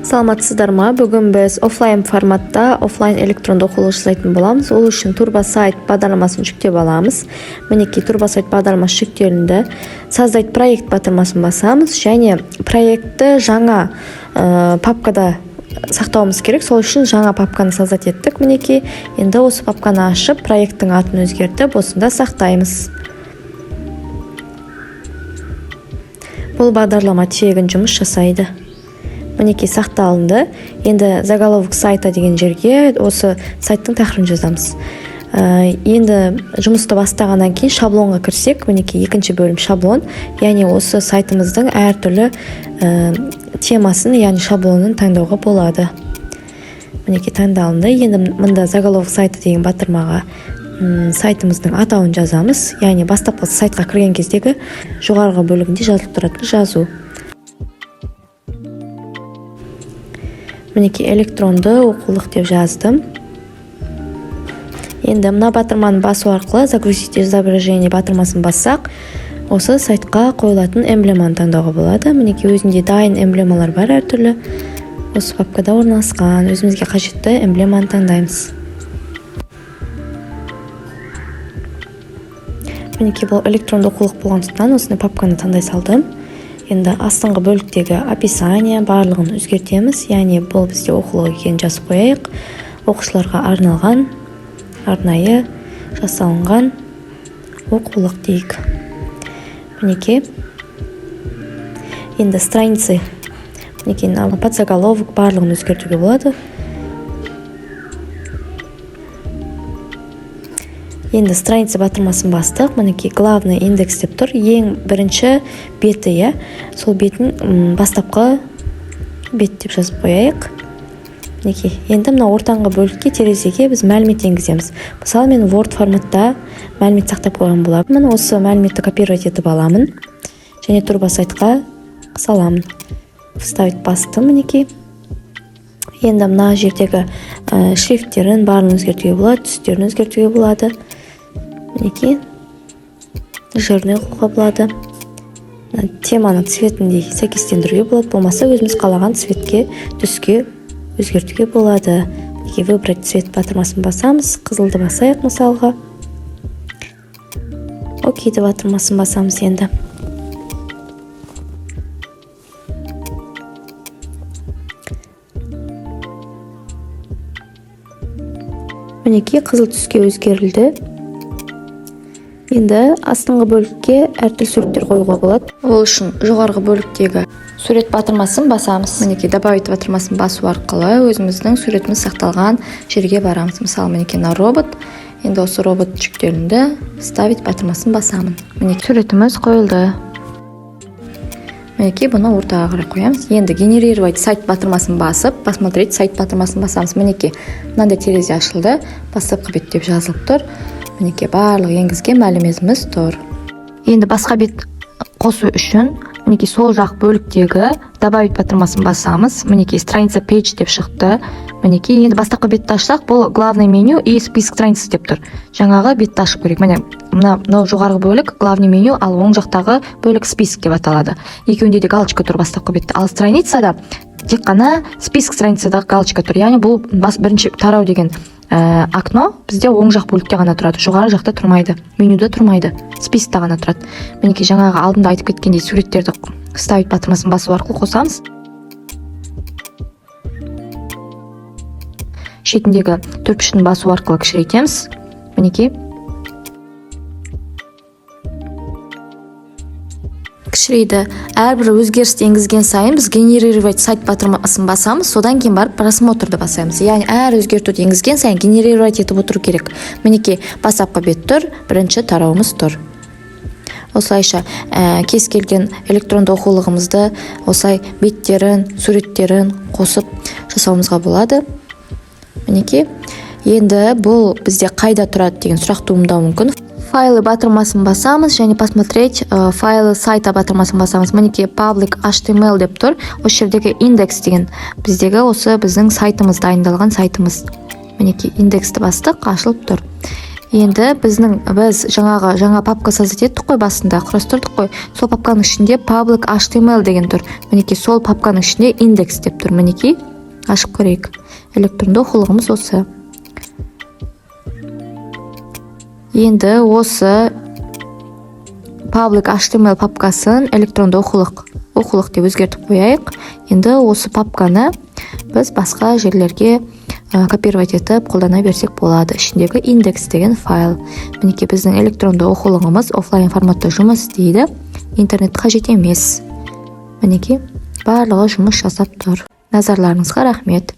Саламатсыздар ма? Бүгін біз офлайн форматта офлайн электронды оқулық жасайтын боламыз. Ол үшін Турбосайт бағдарламасын жүктеп аламыз. Мінекей, Турбосайт бағдарламасы жүктелінді. Создать проект батырмасын басамыз және проектті жаңа папкада сақтауымыз керек. Сол үшін жаңа папканы создать еттік. Мінекей, енді осы папканы ашып, проекттің атын өзгертіп, осында сақтаймыз. Бұл бағдарлама тегін жұмыс жасайды. Мінекей, сақталынды. Енді «Заголовок сайта» деген жерге осы сайттың тақырыбын жазамыз. Енді жұмысты бастағаннан кейін шаблонға кірсек, мінекей, екінші бөлім «Шаблон», яғни осы сайтымыздың әртүрлі темасын, яғни шаблонын таңдауға болады. Мінекей, таңдалынды. Енді мында «Заголовок сайта» деген батырмаға сайтымыздың атауын жазамыз, яғни бастапқы сайтқа кірген кездегі жоғарғы бөлігінде жазылып тұратын жазу. Мінекей, «Электронды оқулық» деп жаздым. Енді мына батырманы басу арқылы, «Загрузить изображение» батырмасын бассақ, осы сайтқа қойылатын эмблеманы таңдауға болады. Мінекей, өзінде дайын эмблемалар бар, әртүрлі, осы папкада орналасқан. Өзімізге қажетті эмблеманы таңдаймыз. Мінекей, бұл электронды оқулық болғандықтан, осындай папканы таңдай салдым. Енді астыңғы бөліктегі описание барлығын өзгертеміз, яғни бұл бізде оқулық екенін жазып қояйық. «Оқушыларға арналған арнайы жасалынған оқулық» дейік. Мінекей, енді страницы, мінекей, подзаголовок, барлығын өзгертуге болады. Енді «Страница» батырмасын бастық. Мінекей, «Главный индекс» деп тұр, ең бірінші беті, иә, сол бетін бастапқы бет деп жазып қояйық. Мінекей, енді мына ортаңғы бөлікке, терезеге біз мәлімет енгіземіз. Мысалы, мен Word форматта мәлімет сақтап қойған болатынмын. Осы мәліметті копировать етіп аламын және Турбосайтқа саламын. «Вставить» бастым. Мінекей, енді мына жердегі шрифттерін барлығын өзгертуге болады, түстерін өзгертуге болады. Мінекей, жирный қылуға болады, теманың цветіндей сәйкестендіруге болады, болмаса өзіміз қалаған цветке, түске өзгертуге болады. Мінекей, «Выбрать цвет» батырмасын басамыз, қызылды басайық мысалға. «Окей» батырмасын басамыз. Енді мінекей, қызыл түске өзгерілді. Енді астыңғы бөлікке әртүрлі суреттер қоюға болады. Ол үшін жоғарғы бөліктегі сурет батырмасын басамыз. Мінекей, «Добавить» батырмасын басу арқылы өзіміздің суретіміз сақталған жерге барамыз. Мысалы, мінекей, мына робот. Енді осы робот жүктелінді. «Вставить» батырмасын басамын. Мінекей, суретіміз қойылды. Мінекей, бұны ортаға қарай қоямыз. Енді «Генерировать сайт» батырмасын басып, «Посмотреть сайт» батырмасын басамыз. Мінекей, мынандай терезе ашылды, «Бастапқы бет» деп жазылып тұр. Мінекей, барлық енгізген мәліметіміз тұр. Енді басқа бет қосу үшін, мінекей, сол жақ бөліктегі «Добавить» батырмасын басамыз. Мінекей, «Страница page» деп шықты. Мінекей, енді бастапқы бетті ашсақ, бұл «Главный меню» и «Список страниц» деп тұр. Жаңағы бетті ашу керек. Міне, мынау жоғарғы бөлік «Главный меню», ал оң жақтағы бөлік «Список» деп аталады. Екеуінде де галочка тұр бастапқы бетте, ал страницада тек қана «Список страницада» галочка тұр. Яғни бұл бірінші тарау деген окно бізде оң жақ бөлікте ғана тұрады, жоғары жақта тұрмайды, менюда тұрмайды, списокта ғана тұрады. Мінекей, жаңағы алдында айтып кеткендей, суреттерді «Вставить» батырмасын басу арқылы қосамыз. Шетіндегі төртбұрышын басу арқылы кішірейтеміз. Мінекей, кішірейді. Әрбір өзгерісті енгізген сайын біз «Генерировать сайт» батырмасын басамыз, содан кейін барып «Просмотрды» басамыз. Яғни әр өзгертуді енгізген сайын генерировать етіп отыру керек. Мінекей, бастапқы бет тұр, бірінші тарауымыз тұр. Осылайша кез келген электронды оқулығымызды осылай беттерін, суреттерін қосып жасауымызға болады. Мінекей, енді бұл бізде қайда тұрады деген сұрақ туындауы мүмкін. «Файлы» батырмасын басамыз және «Посмотреть файлы сайта» батырмасын басамыз. Мінекей, public html деп тұр. Осы жердегі индекс деген біздегі осы біздің сайтымыз, дайындалған сайтымыз. Мінекей, индексті бастық, ашылып тұр. Енді біз жаңағы жаңа папка создать еттік қой, басында құрастырдық қой. Сол папканың ішінде public html деген тұр. Мінекей, сол папканың ішінде индекс деп тұр. Мінекей, ашып көрейік. Электронды оқулығымыз осы. Енді осы public html папкасын электронды оқулық деп өзгертіп қояйық. Енді осы папканы біз басқа жерлерге копировать етіп қолдана берсек болады. Ішіндегі индекс деген файл. Мінекей, біздің электронды оқулығымыз офлайн форматта жұмыс істейді, интернет қажет емес. Мінекей, барлығы жұмыс жасап тұр. Назарларыңызға рахмет.